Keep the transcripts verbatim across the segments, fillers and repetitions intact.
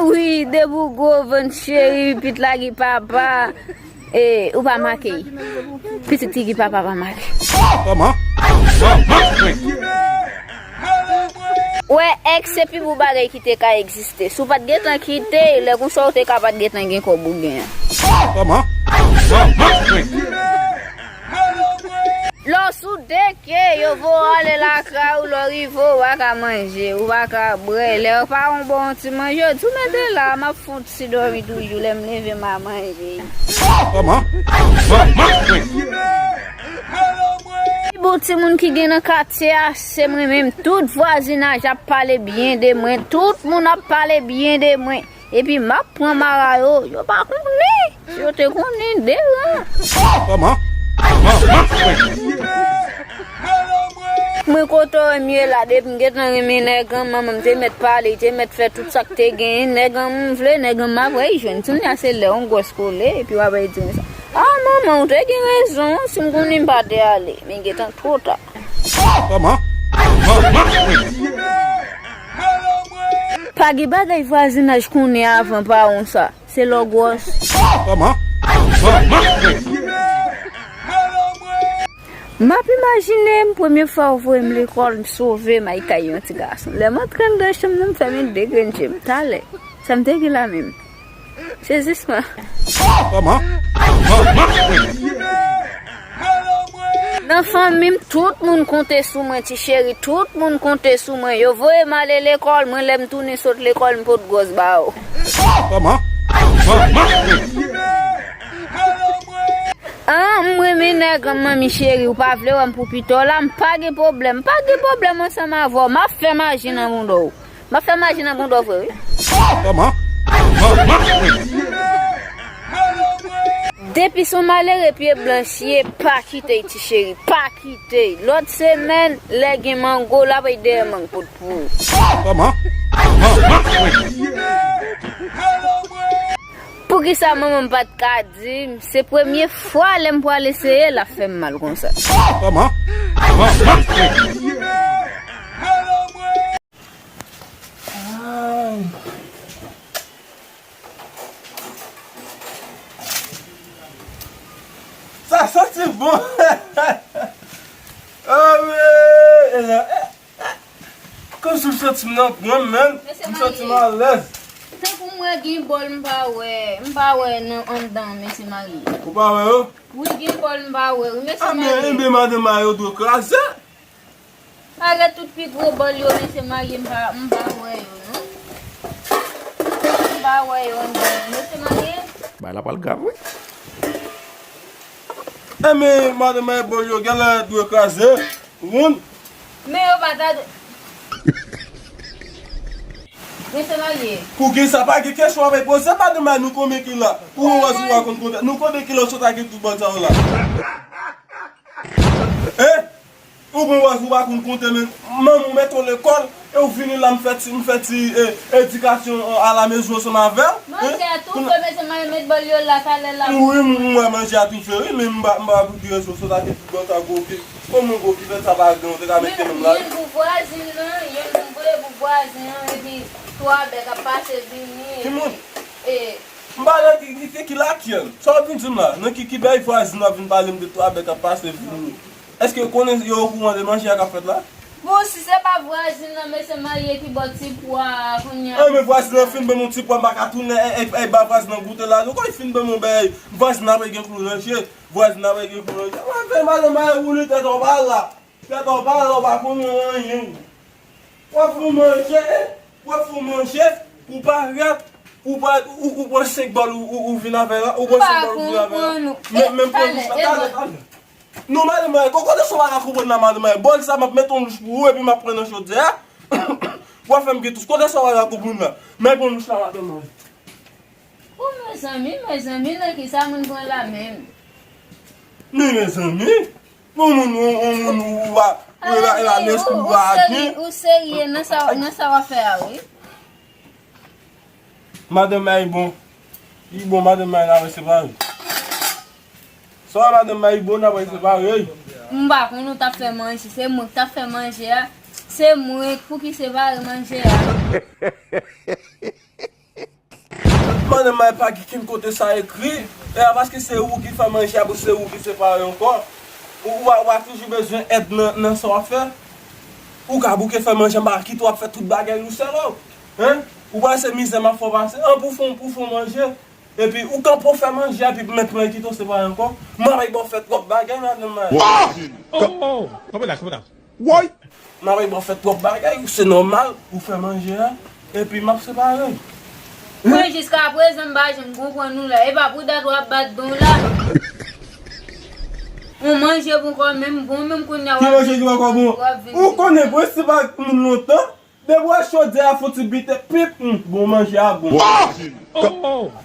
Wi, depi w gwo vant cheri, pit la gen papa, e, ou pa make. Pitit ki gen papa pa make. Kòman? Wè, èks se pi bon bagay ki te ka egziste. Si w pa t gentan kite, lè konsa w te ka pa t gentan gen kòb ou gen an. Kòman? Lè w sou deke, yo voye w ale lakay ou, lè w rive, ou pa ka manje, ou pa ka bwè. Lè yo pa yon bon ti manje, yo di w mete la, m ap fon ti dòmi toujou, lè m leve, m a manje. Kòman? Pi bon timoun ki gen nan katye a, se mwen menm. Tout vwazinaj ap pale byen de mwen, tout moun ap pale byen de mwen. Epi m ap pran mara yo, yo pa konnen. Si yo te konnen, de ran. Kòman? Mwen kote w ye la, depi m gentan renmen nèg an, manman m te mèt pale, li te mèt fè tout sa k te genyen. Nèg an m vle, nèg an m ap reyjwenn. Kounye a se lè yon gwòs kole, epi w ap di konsa. A manman, ou te gen rezon, si m konnen m pa te ale. Men gentan two ta. Kòman? Pa gen bagay vwazinaj konnen avan pawon sa. Se lè w gwòs. Kòman? M ap imajine m premye fwa w voye m lekòl, m sove m al kay yon ti gason. Lè m antre anndan chanm nan, m fèmen de grenn je m. Talè, sa m te gen la menm. Sezisman. Kòman? Nan fanmi m, tout moun konte sou mwen, ti cheri, tout moun konte sou mwen. Yo voye m ale lekòl, mwen lè m tounen sot lekòl, m pot gwòs ba yo. Kòman? An, m renmen nèg an, manmi cheri, ou pa vle wè m pou pita w la, m pa gen pwoblèm, m pa gen pwoblèm ansanm avè w, m ap fè maji nan bouda w. M ap fè maji nan bouda w vre, wi. Kòman? Depi se yon malere pye blanch ye, pa kite l, ti cheri, pa kite l. Lòt semèn, lè gen mango, l ap al dèyè mang pot pou ou. Kòman? Poukisa manman m pa t ka di m? Se premye fwa lè m pral eseye, l ap fè m mal konsa. Kòman? Sa santi bon. Ah, men, kòmsi m santi m nan pran m, men. M santi m alèz. Tankou m wè gen bòl m pa wè, m pa wè nan anndan, mesye marye. Ou pa wè yo? Wi, gen bòl m pa wè, wi, mesye Ah, men, marye. Enben, madanm marye yo dwe kraze. Malgre tout pi gwo bòl yo, mesye marye, m pa, m pa wè yo, non. M pa wè yo anndan, mesye marye. Bagay la pral grav, wi. Enben, madanm marye bòl yo, genlè dwe kraze. Ou konn? Men yo pa ta dwe. Mesye marye. Poukisa pa gen kesyon ap poze madanm marye nou konbyen ki la? Ou wè si w pa konn konte. Nou konbyen ki la w sot ak tout bòl sa yo la? Hein? Ou bon wè si w pa konn konte men. Manman w mete w lekòl, e w vini la m fè ti, m fè ti, eh, edikasyon, eh, alamezon ansanm avè w. Hein? Manje a toufe, mesye marye met bòl yo la, talè la. Wi, m, m wè manje a toufe, wi, men m pa, m pa pou di rezon sot ak tout bòl sa gwo ki. Kòman gwo ki fè sa pa gen, w te ka mete menm la. Youn pou vwazin nan, youn pou voye pou vwazin an, epi twa bèk ap pase vini, epi, e. M pa nan ki, ki, ki, ki lakyèl. Sa w ap vin di m la? Nan ki, ki bèy vwazin nan ap vin pale m de twa bèk ap pase vini? Èske yo konnen, yo okouran de manje a k ap fèt la? Bon, si se pa vwazin nan, mesye marye ki ba w ti pwa a, kounye a. Ah, men vwazin nan fin ban m yon ti pwa, m pa ka tounen, e, e, e, ba vwazin nan goute la. Nou konn fin ban m yon bèy, vwazin nan ap gen klou nan je. Vwazin nan ap gen klou nan je. W ap fè madanm marye woule tèt ou pa la. Tèt ou pa la, ou pa konnen anyen. W ap fè w manje, w ap fè w manje, ou parèt, ou pa, ou, ou pran senk bòl, ou, ou, ou vin avè la, ou pran senk bòl, ou vin avè la. Men, men pran bouch la, talè, talè. Non, madanm marye, kote sa w pa ka konprann la, madanm marye? Bòl sa, m ap mete yon louch pou ou, epi m ap pran nan chodyè a. W ap fè m gen tous. Kote sa w pa ka konprann la? Men pran louch la, madanm marye. Bon, mezanmi, mezanmi, nan kisa moun pran la menm? Men mezanmi, yon moun, yon, yon moun ou pa, ou la, la lespri ou pa gen. Ou serye nan sa, nan sa w ap fè a, wi. Madanm marye bon. Li bon, madanm marye, n ap separe. Sa w madanm marye bon, n ap separe. M pa konn ou t ap fè manje, se mwen k t ap fè manje a. Se mwen, pou ki separe manje a? Madanm, pa gen kenn kote sa ekri. E a paske se ou ki fè manje a, pou se ou ki separe ankò. Ou, ou pa, ou pa toujou bezwen èd nan, nan sa w ap fè. Ou ka bouke fè manje, m pa kite w ap fè tout bagay ou sèl ou. Hein? Ou pa se mizè m ap fè w pase. An pou fon, pou fon manje. Epi ou kanpe w fè manje a, epi mèt mwen kite w separe ankò. M ap ba w fè twòp bagay, madanm mwen. Oh! Oh! Kanpe la, kanpe la. Woy! M ap ba w fè twòp bagay, se nòmal, ou fè manje a, epi m ap separe. Mwen jiskaprezan m pa janm konprann ou la, e pa pou dat w ap bat don la. Ou manje pou kò menm bon, menm kounye a w ap vin. Ki manje ki pa kò bon? Ou konnen prensip ak moun lontan. Depi w wè chodyè a fouti bite pip, hmm, bon manje a bon.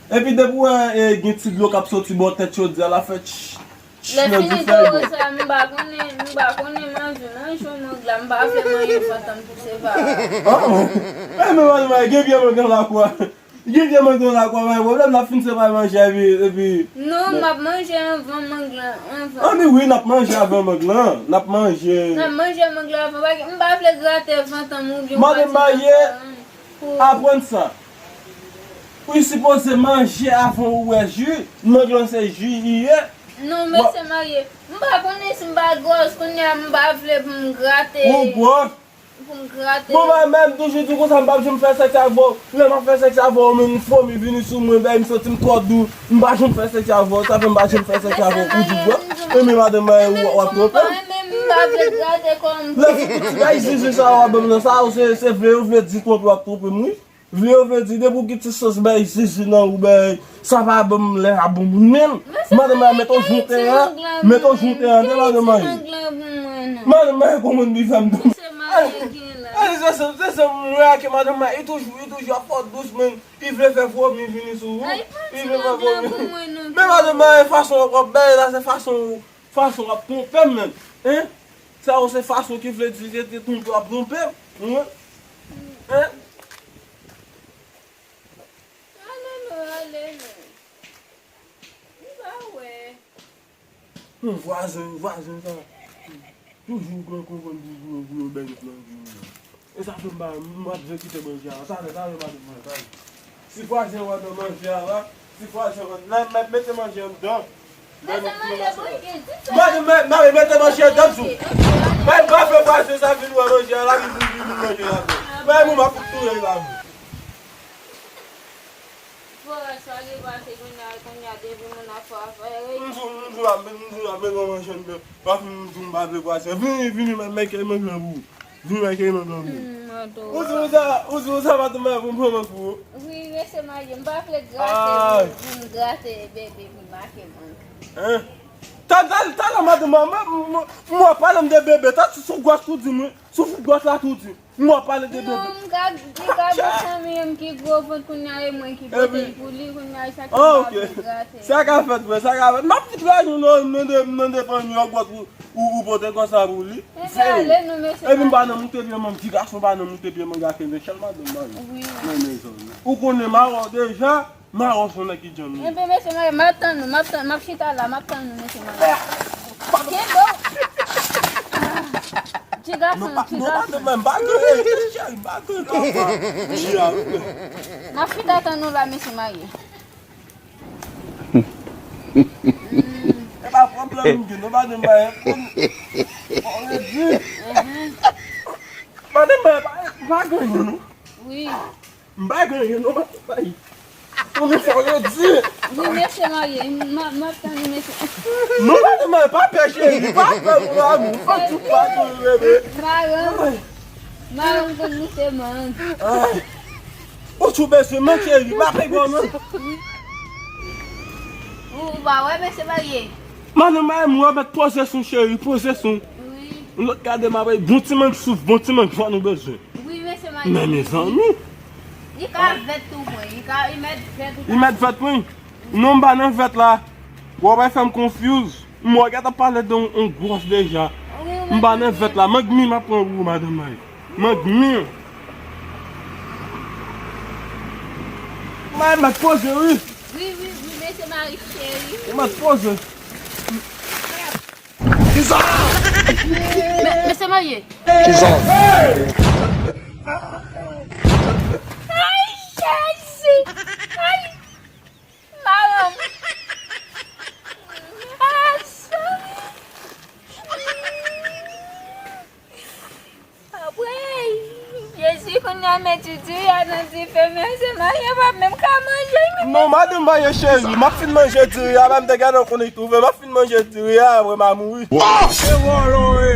Epi depi w wè e, gen ti dlo k ap soti bò tèt chodyè a, l ap fè tch, tch, lè nan fini dife a, bon. Sa, m pa konnen, m pa konnen manje, manje yon mang la, m pa vle manyen fantan m pou se pa. Ah, ah. E men madanm, gen vye mang nan lakou a. Gen vye mang nan lakou a, pa gen pwoblèm, n ap fin separe manje a, epi, epi. Non, m ap manje anvan mang lan, anvan. Ann wi, n ap manje avan mang lan, n ap manje. N ap manje mang lan avan, pa gen, m pa vle grate fantan m oubyen. Madanm marye, aprann sa. Ou sipoze manje avan ou bwè ji, mang lan se ji li ye. Non, mesye marye, m pa konnen si m pa gwòs, kounye a m pa vle pou m grate. Ou gwòs? Pou m grate. Bon, mwen menm, toujou di konsa, m p ap janm fè sèks avè w. Lè m ap fè sèks avè w, menm fomi vini sou mwen, bèy, m santi m twò dou. M pa janm fè sèks avè w, sa fè m pa janm fè sèks avè w. Ou di gwòs? E men madanm mwen, w ap twonpe m. Lè fouti ti bay zizi sa w ap ban m nan, sa se, se vle yo vle di twonpe w ap twonpe m, wi. Vle yo vle di, depi w gen ti sans bay zizi nan ou, bay, sa pa ban m lè a bon moun menm. Madanm mwen, mete w joute an, mete w joute an, de madanm mwen. Madanm mwen, kòman li fè m tou? Ay, se sa, se sa, mwen wè ke madanm mwen, li toujou, li toujou ap fò dous, men li vle fè fomi vini sou ou. Li vle fè fomi. Men madanm mwen, fason w ap bay la, se fason, fason w ap twonpe m, men. Hein? Sa yo se fason ki vle di, se te twonpe w ap twonpe m. Hein? Hein? Ale non, ale non. M pa wè. Yon vwazen, vwazen sa. Toujou pran konprann pou, pou, pou yo bèl nan vi w. E sa fè m pa, m ap jan kite manje a. Talè, talè, m ap manje, talè. Si vwazen wè nan manje a la, si vwazen wè, nan, mete manje anndan. Mete manje pou gen di sa. Mwen, mwen, mwen, mete manje anndan tou. Mwen, m pa fè vwazen sa vin wè manje a la, vin, vin, vin, vin manje la. Mwen, mwen, m ap fout touye la. Fò rès pa gen pase kounye a, kounye a depi moun ap fè afè, wi. M di w, m di w la, m di w la, mete manje anndan. Pa fin m di w m pa vle vwazen. Vini, vini, mwen, mwen, mwen, mwen, mwen, mwen. Vin wè ke nan dòmi. Hmm, mwen tou. Ou di ou sa, ou di ou sa, madanm mwen, pou m pran mank pou ou. Wi, mesye marye, m pa vle grate, pou m grate bebe, pou m make mank. Hein? Talè, talè, madanm mwen, mwen, mwen, mwen pale m de bebe, ta, si sou gwòs tou di mwen, si sou gwòs la tou di. Mwen pale de bebe. Non, m ka, li ka gen fanmi m ki gwo vant kounye a, e mwen ki pote l pou li, kounye a, sa ki pa vle grate. Sa ka fèt vre, sa ka fèt. M ap fout raje w, non, m nan de, m nan de fanmi yo, gwòs pou Ou, ou pote kò sa pou li? Ebyen, ale non, mesye. Epi m pa nan moute pye mank, ti gason pa nan moute pye mank ak mechal madanm mwen. Wi. Men mezanmi. Ou konnen mawon deja, mawon se yon nèg ki djanm li. Ebyen, mesye, m ap tann nou, m ap tann, m ap chita la, m ap tann nou, mesye. Kenbe w. Ti gason, ti gason. Non, pa, non, pa, non, pa, cheri, pa, cheri, pa, cheri. M ap chita tann nou la, mesye marye. E pa pwoblèm m gen, non, madanm mwen, fò redi. Madanm mwen, pa, pa gen anyen, non. Wi. M pa gen anyen, non, madanm mwen. Ou gen fò redi. Wi, mesye marye, m, m ap tann ou, mesye. Non, madanm mwen, pa pè, cheri, pa pè, mon amour, pa di pa di, bebe. Madanm. Madanm konn moute mank. Ay. Ou sou bezwen mank, cheri, pa pè gòm, non. Ou pa wè, mesye marye. Madanm, madanm, mwen mèt poze sou cheri, poze sou. Wi. Lòt gade m ap bon ti mank souf, bon ti mank jòn ou bezwen. Wi, mesye marye. Men mezanmi. Li ka vèt tou, mwen. Li ka, li mèt vèt ou. Li mèt vèt, wi. Non, m pa nan vèt la. Ou pa fè m konfyouz. M wè w gentan pale de yon, yon gwòs deja. M pa nan vèt la. Mang mi m ap pran pou ou, madanm mwen. Mang mi. Mwen mèt poze, wi. Wi, wi, wi, mesye marye, cheri. Ou mèt poze. Kisa? Men, mesye marye. Kisa? Ay, Jezi! Ay! Nan men ti diri a nan dife, men se mayi pa menm ka manje. Non, madanm mayi cheri, m ap fin manje diri a, pa m te gade w konnen twouve, m ap fin manje diri a, apre m a mouri. Se vòlò, wi.